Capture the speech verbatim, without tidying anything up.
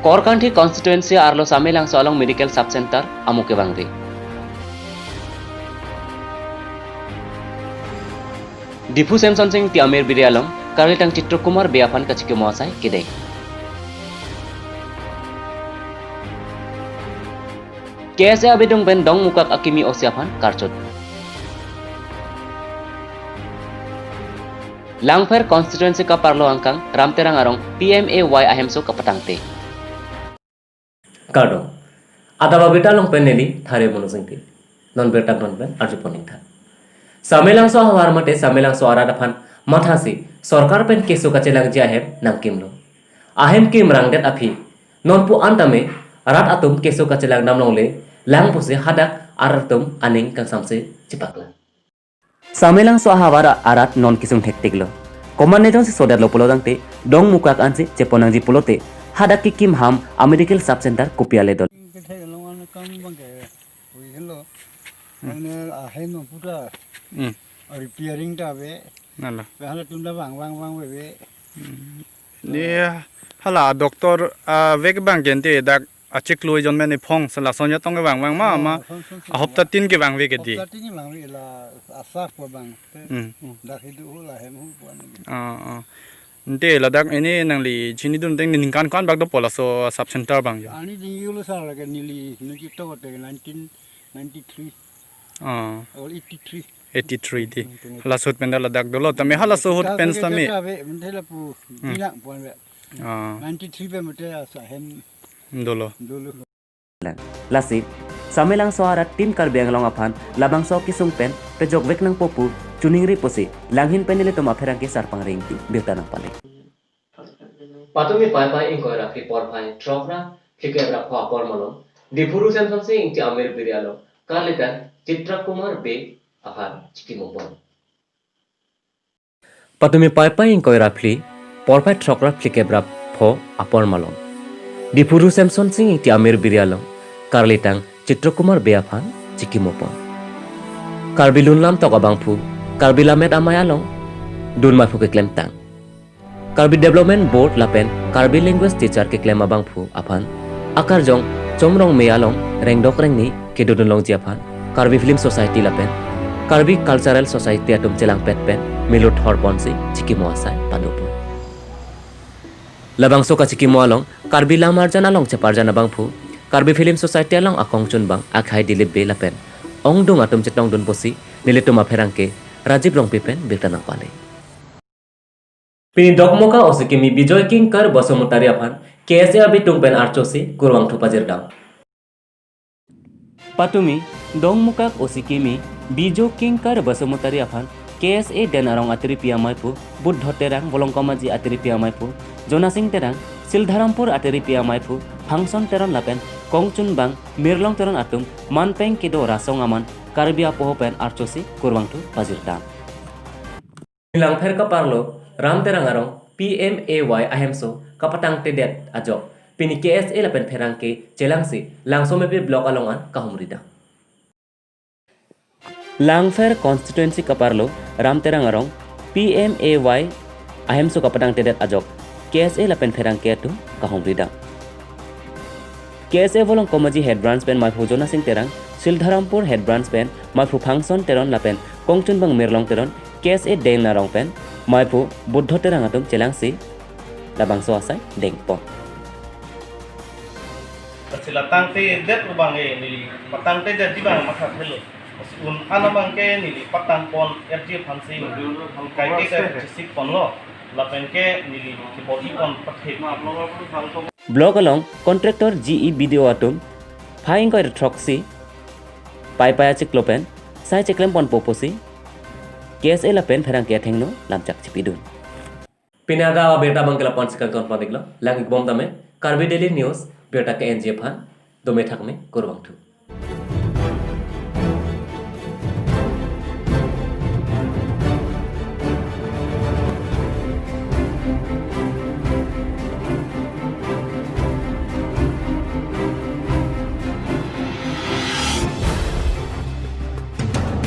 Korkanthi constituency arlo Samelangso along medical sub center amo kevangve. Diphu Semsonsing Ingti Amir Biri along karlitang Chitra Kumar Bey aphan kachikimo asai kedeng. K S A abidung pen Dongmukak akimi O C aphan karchot. Langpher constituency kaparlo angkang Ram Terang arong P M A Y ahemso kapatangte. Kardom. Adap abirta along pen neli Thare Mono Singti. Non birta non pen arjupon ingthan. Samelangso ahavar mate Samelangso arat aphan mathasi sorkar pen keso kachelangji ahem nangkimlo. Ahem kimrangdet aphi nonpu an tame rat atum keso kachelang dam longle lang pusi hadak arat atum aning kangsamse chipaklang. Samelangso ahavar arat non kesung thektiklo. Komatne jongsi sodetlo pulo tangte, Dongmukak ansi cheponangji pulote, hadak kekim ham a medical sub center kopi ale dolo. Kethek along an kam bang ke, ui hello. Hmm. Ane ahem puta, Hmm. repairing ta ave. Nalo. Pe hala tunda bang bang bang ave. Hmm. Ni hala doctor, ah, vek bang gente dak achiklo ejon mene phong sala sonya tong kevang vang ma, Oh, ma, son, son, son, ahopta tin kevangve ke di. Hopta tin kevangve la asap ko bang. Hmm. Dak hidu hu la hem hu ko ani. Ah, ah. Ante ladak ini nangli chinidun teng ningkan ko-an bak dopo laso sub center bang ya. Ani ding yulo sar lagi neli neli to te nineteen ninety-three. Ah. Or eighty-three. Eighty-three di. Hmm, twenty. Hala ahut pen ladak dolo. Tame halaso ahut pen Kita tame. Kita be, menthe lapu, Hmm. Bilang puan be. Ah. Ninety-three pe mete asa hem Dolo. Dolo. Lasi, Samelangso arat Team Karbi Anglong aphan labangso kesung pen pejokvek nangpo pu choningri pusi langhin pen nelitum apherangke Sarpang Ringti birta nangpale. Patumi Paipai ingkoi ra phli porphai throk ra phlikep ra pho apor malom, Diphu Ru Semsonsing Ingti Amir Biri along karlitang Chitra Kumar Bey aphan chikimopon. Patumi Paipai ingkoi ra phli porphai throk ra phlikep ra pho apor malom, Diphu Ru Semsonsing Ingti Amir Biri along karlitang Chitra Kumar Bey aphan chikimopon. Karbi lun lam tok abangphu, Karbi Lammet Amei along dun maiphu keklemtang, Karbi Development Board lapen Karbi Language Teacher keklem abangphu aphan akarjong Chomrong Mei along rengdok rengni kedodun longji aphan Karbi Film Society lapen Karbi Cultural Society atum chelangpet pen melo thorponsi chikimo asai padopon. Labangso kachikimo along Karbi Lam Arjan along cheparjan abangphu, Karbi Film Society along akongchunbang Akhai Dilip Bey lapen ongdung atum chetongdun pusi nelitum apherangke Rajiv Rongpi pen birta nangpale. Pini Dongmukak osikimi Bijoy Kingkar Basumatary aphan K S A abidung pen archosi kurvangthu pajirdam. Patumi Dongmukak osikimi Bijoy Kingkar Basumatary aphan K S A Den Arong atripi amaiphu Buddho Terang, Volongkom Aji atripi amaiphu Jonasing Terang, Sildharampur atripi amaiphu Phangson Teron lapen kongchunbang Mirlong Teron atum manpeng kedo rasong aman Karbi apoho pen archosi kurvangthu pajirdam. Langpher kaparlo Ram Terang arong P M A Y ahemso kapatangtedet ajok pini K S A lapen pherangke chelangsi Langsomepi block along an kahumridam. Langpher constituency kaparlo Ram Terang arong P M A Y ahemso kapatangtedet ajok K S A lapen pherangke atum kahumridam. K S A Volongkom Aji Head Branch pen maiphu Jonasing Terang, Sildharampur Head Branch pen maiphu Phangson Teron lapen kongchunbang Mirlong Teron, K S A Den Arong pen maiphu Buddho Terang atum chelangsi labangso asai dengpon. Sila tangtedet abang e neli patangtedet di bang matha thelo. Lasi un an abang ke neli patangpon R J aphansi. Kaike kachesik ponlo. Lapen ke neli kebor-ipon pathe. Block along contractor G E B D O atum phai ingkoi ra throksi Paipai achiklo pen sai chiklemponpo pusi K S A lapen pherangke athengno lamchak chipidun. Pini adap abirta abang ke lapu-ansi kangtonpon-iklo. Lang-ikbom tame Karbi Daily News birta ke-enji aphan dome thakme kurvangthu.